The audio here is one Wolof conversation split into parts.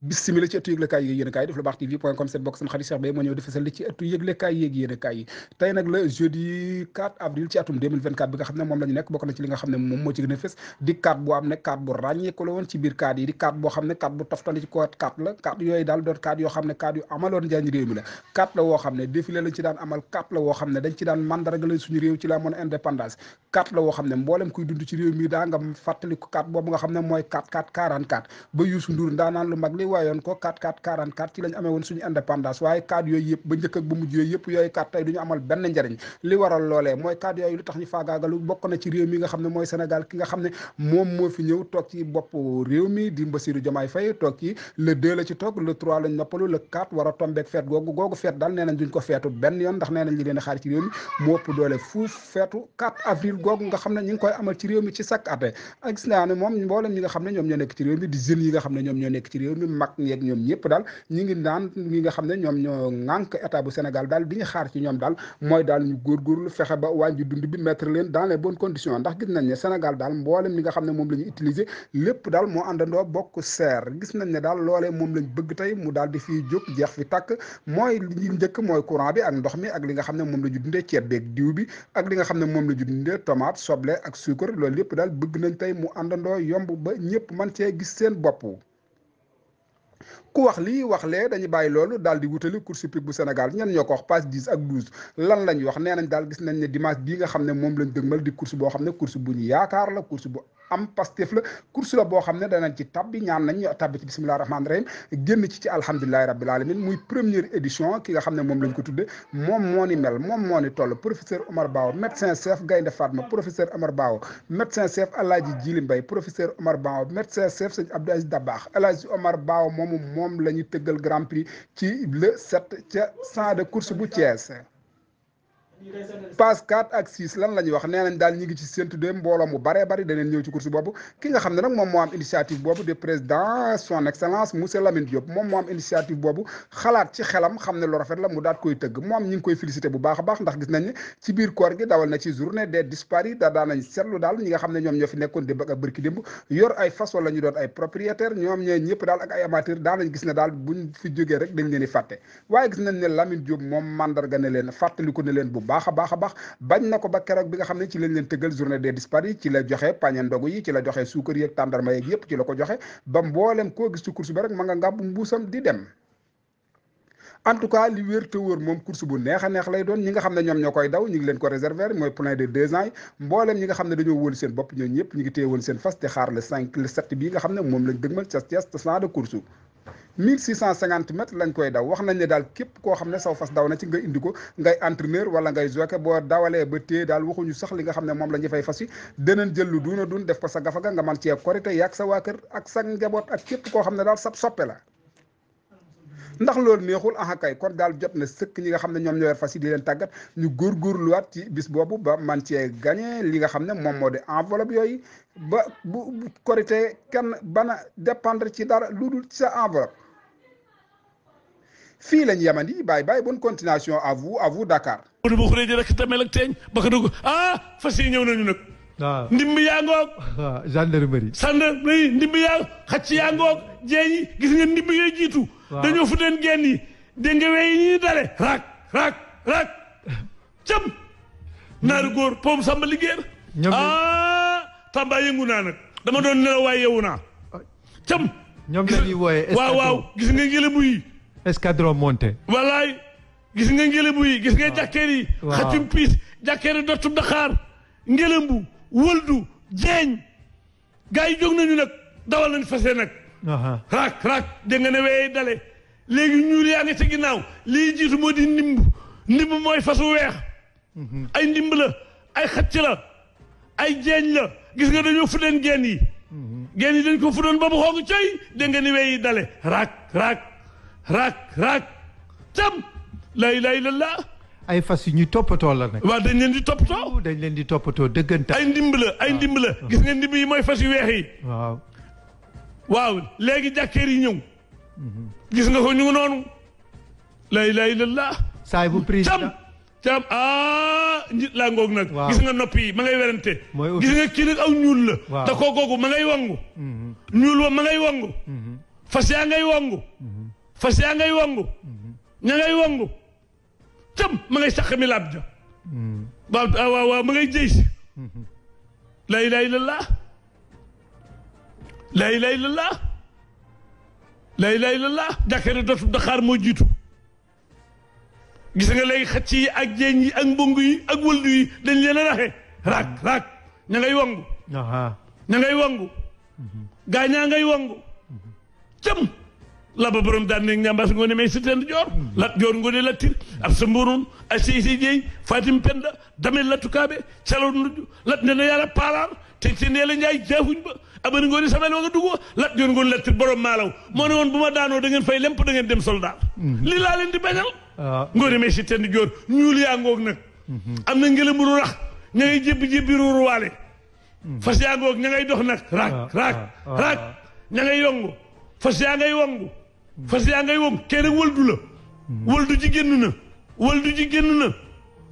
bismillah ci ëttu yëglekaay yi yéen a kaay def lu baax tv.com seen bokk seen xarit Cheikh Beye moo ñëw di fesal li ci ëttu yëglekaay yéeg yéen a kaay yi tey nag la jeudi 4 avril ci atum 2024 bi nga xam ne moom la ñu nekk bokk na ci li nga xam ne moom moo ci gën a fës di 4 bu am ne 4 bu ràññeeku la woon ci biir 4 yi di 4 boo xam ne 4 bu toftali ci ko 4 la 4 yooyu daal doon 4 yoo xam ne 4 yu amaloon njariñ réew mi la 4 la woo xam ne défilé lañ ci daan amal 4 la woo xam ne dañ ci daan mandargale suñu réew ci la amoon indépendance 4 la woo xam ne mboolem kuy dund ci réew mi daa nga fàttaliku 4 boobu nga xam ne mooy 4 4 44 ba Youssou Ndour ndaanaan lu mag li waayoon ko 4 44 ci lañ amee woon suñu indépendance waaye cadre yooyu yëpp ba njëkk ak ba mujj yooyu yëpp yooyu cadre tey du ñu amal benn njariñ li waral loolee mooy cadre yooyu lu tax ñu faagaagalu bokk na ci réew mi nga xam ne mooy Sénégal ki nga xam ne moom moo fi ñëw toog ci bopp réew mi di Bassirou Diomaye Faye toog ci le 2 la ci toog le 3 lañ noppalu le 4 war a tombeek feet googu feet daal nee nañ duñ ko feetu benn yoon ndax nee nañ li leen xaar ci réew mi moo ëpp doole fuuf feetu 4 avril googu nga xam ne ñu ngi koy amal ci réew mi ci chaque année ak gis naa ne moom mboolem ñi nga xam ne ñoom ñoo nekk ci réew mi di jeunes yi nga xam ne ñoom ñoo nekk ci réew mi mag ñeeg ñoom ñëpp daal ñi ngi naan ñi nga xam ne ñoom ñoo ŋànk état bu Sénégal daal di ñu xaar ci ñoom daal mooy daal ñu góorgóorlu fexe ba wàññi dund bi mettre leen dans les bonnes conditions ndax gis nañ ne Sénégal daal mboolem li nga xam ne moom la ñu utiliser lépp daal moo àndandoo bokk seer gis nañ ne daal loolee moom lañ bëgg tey mu daal di fii jóg jeex fi tàkk mooy li njëkk mooy courant bi ak ndox mi ak li nga xam ne moom la ñu dundee ceeb beeg diw bi ak li nga xam ne moom la ñu dundee tomate soble ak suukar loolu lépp daal bëgg nañ tey mu àndandoo yomb ba ñëpp man cee gis seen bopp ku wax lii wax lee dañuy bàyyi loolu daal di wutali course hippique bu Sénégal ñen ñoo ko wax page 10 ak 12 lan lañ wax nee nañ daal gis nañ ne dimanche bii nga xam ne moom lañ dëgmal di course boo xam ne course bu ñu yaakaar la course bu am Pastef la course la boo xam ne danañ ci tabbi ñaan nañ ñu tabbi ci bismillahi rahmaani rahim génn ci alhamdulilahi rabbil alamin muy première édition ki nga xam ne moom lañ ko tudde moom moo ni mel moom moo ni toll professeur Omar Bao médecin chef Gaynde Fatma professeur Omar Bao médecin chef Alaaji Jili Mbay professeur Omar Bao médecin chef sëñ Abdou Aziz Dabakh Alaaji Omar Bao moom la ñu tëggal grand prix ci le 7 ca champ de course bu Thiès passe 4 ak 6 lan la ñuy wax nee nañ daal ñi ngi ci séntu de mbooloo mu baree bari daneen ñëw ci course boobu ki nga xam ne nag moom moo am initiative boobu de président son excellence monsieur Lamine Diop moom moo am initiative boobu xalaat ci xelam xam ne lu rafet la mu daat koy tëgg moom ñi ngi koy félicité bu baax a baax ndax gis nañ ne ci biir koor gi dawal na ci journée des disparus da daanañ seetlu daal ñi nga xam ne ñoom ñoo fi nekkoon démb ak bërki démb yor ay fas wala ñu doon ay propriétaire ñoom ñooy ñëpp daal ak ay amateur daanañ gis ne daal buñ fi jógee rek dañ leen di fàtte waaye gis nañ ne Lamine Diop moom mandarga ne leen fàttaliku ne leen bu baax a baax bañ na ko ba keroog bi nga xam ne ci lañ leen tëggal journée des disparus ci la joxe pañe ndogu yi ci la joxe suukar yeeg tàndarma yeeg yëpp ci la ko joxe ba mboolem koo gis ci course ba rek ma nga ngàbb mbuusam di dem en tout cas li wér te wóor moom course bu neex a neex lay doon ñi nga xam ne ñoom ñoo koy daw ñi ngi leen ko réserver mooy plein de 2 ans yi mboolem ñi nga xam ne dañoo wóolu seen bopp ñoo ñëpp ñi ngi téye woon seen fas te xaar le 5 le 7 bii nga xam ne moom lañ dëgmal ca Thiès te champ de course 1650 mètres lañ koy daw wax nañ ne daal képp koo xam ne saw fas daw na ci nga indi ko ngay entraîneur wala ngay jockey boo dawalee ba téye daal waxuñu sax li nga xam ne moom la ñu fay fas yi danañ jël lu duuna dun def ko sa gafaga nga man cee korité yàgg sa waa kër ak sa njaboot ak képp koo xam ne daal sab soppe la ndax loolu neexul kay kon daal jot na sëkk ñi nga xam ne ñoom ñoo yor fas yi di leen tàggat ñu góorgóorluwaat ci bis boobu ba man cee gagné li nga xam ne moom moo di enveloppe yooyu ba bu korité kenn bana dépendre ci dara lu dul ci sa enveloppe fii lañ yemandi bye bonne continuation à vous Dakar. bu xuree ji rek tamel ak teeñ ba ko dugg fas yi ñëw nañu nag. waaw ndimbi yaa ngoog. waaw gendarmerie. gendarmerie ndimbi yaa xacc yaa ngoog jeeñ yi gis nga ndimbi yooyu jiitu. waaw dañoo fu leen génn yi dégg nga wey yi ñuy dale. raak cam. naaru góor poom samba liggéer. Tamba yëngu naa nag dama doon nelaw waaye yeewu naa. cam. ñoom la ñuy wooyee waaw gis nga ngelabu yi. escadron monté. wallaay gis nga ngelabu yi gis nga jàkkeer yi. waaw xaccum piis jàkkeer yi dottum Dakar ngelambu wëldu jeeñ gars yi jóg nañu nag dawal nañ fase nag. raak dégg nga ne weye dale léegi ñuul yaa nga ca ginnaaw lii jiitu moo di ndimb mooy fasu weex. ay ndimb la ay xacc la ay jeeñ la gis nga dañoo fu leen geen yi. geen yi dañ ko fu doon ba mu xonq coy dégg nga ni weyi dale raak cam la ilaha illallah ay fas yu ñuy toppatoo la nag. waaw dañ leen di toppatoo. dañ leen di toppatoo dëgganta. ay ndimb la gis nga ndimb yi mooy fas yu weex yi. waaw léegi jàkkeer yi ñëw. gis nga ko ñu ngi noonu. la ilaha illallah. saay bu président cam njit laa ngoog nag. gis nga nopp yi ma ngay werante. mooy gis nga kii nag aw ñuul la. da koo googu ma ngay wangu. ñuul wa ma ngay wangu. fas yaa ngay wongu fas yaa ngay wongu ña ngay wongu cam ma ngay saq mi laab ja waaw ma ngay jëy si la ilaha illallah la ilaha illallah la ilaha illallah jàkkee dootu Dakar moo jiitu gis nga léegi xacc yi ak jeeñ yi ak mbongu yi ak wëldu yi dañ leen a raxe raak ña ngay wongu ña ngay wongu gaa ñaa ngay wongu cam la ba borom daan neeg ñambaas ngoone may si teen joor lat joor ngoone lattir ab sa mburuun a seysi jeey fatim penda damel latukaabe calo nujju lat ne na yàlla paalaar te nee la njaay jaafuñ ba abari ngoone samel wa nga dugg lat joor ngoone lattir borom maalaw moo ne woon bu ma daanoo da ngeen fay lemp da ngeen dem soldat lii laa leen di bañal ngoone may si teen joor ñuul yaa ngoog nag am na ngelamuru rax ña ngay jébbi ruuru waale fas yaa ngoog ña ngay dox nag raak ña ngay yongu fas yaa ngay wongu fas yaa ngay wongu kee nag wëldu la wëldu ji génn na wëldu ji génn na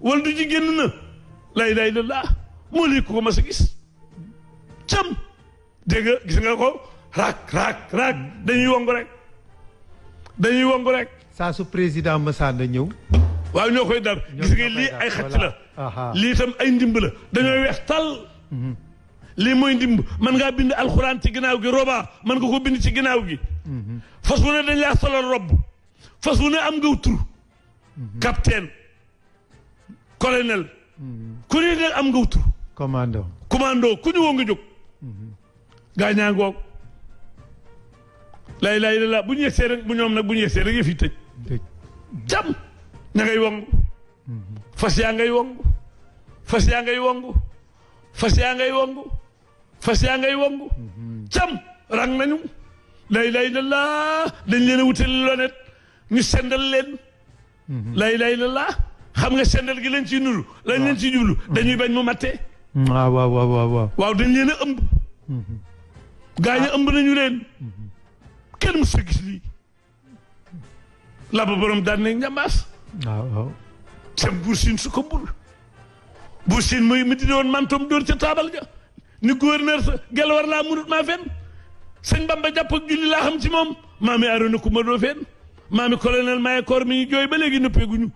wëldu ji génn na laa ilaaha illallaah moo lii ko mas a gis cam dégg nga gis nga ko raak dañuy wongu rek saa su président Massanda ñëw waaw ñoo koy dar gis nga lii ay xacc la lii itam ay ndimb la dañoo weex tal lii mooy ndimb mën ngaa bind alxuraan ci ginnaaw gi roba mën nga ko bind ci ginnaaw gi fas wu ne dañ laa solal robb fas wu ne am ngaw tur capitaine colonel ku ne nag am ngaw tur commando ku ñu woo nga jóg gaa ñaa ngoog laa ilaaha illallaah bu ñu yegsee rek bu ñoom nag bu ñu yegsee rek yëf yi tëj jam ña ngay wongu fas yaa ngay wongu fas yaa ngay wongu fas yaa ngay wongu fas yaa ngay wongu cam rang nañu laa ilaaha illallaah dañ leen a wutali lonet ñu sendal leen laa ilaaha illallaah xam nga sendal gi leen ciy nuru lañ leen ciy jublu dañuy bañ mu mattee waaw dañ leen a ëmb gaa ñi ëmb nañu leen kenn mu sa gis lii la ba borom daan ne njambaas sem buur siin su ko mbul buur siin mooy mi di woon mantoom dóor ca taabal ja ni gouverneur sa gel war laa munut maa fen sëñ Bamba jàpp ak julli laa xam ci moom maami Arona Kumba doo fen maami colonel Maye Koor mi ñu jooy ba léegi nëppeeguñu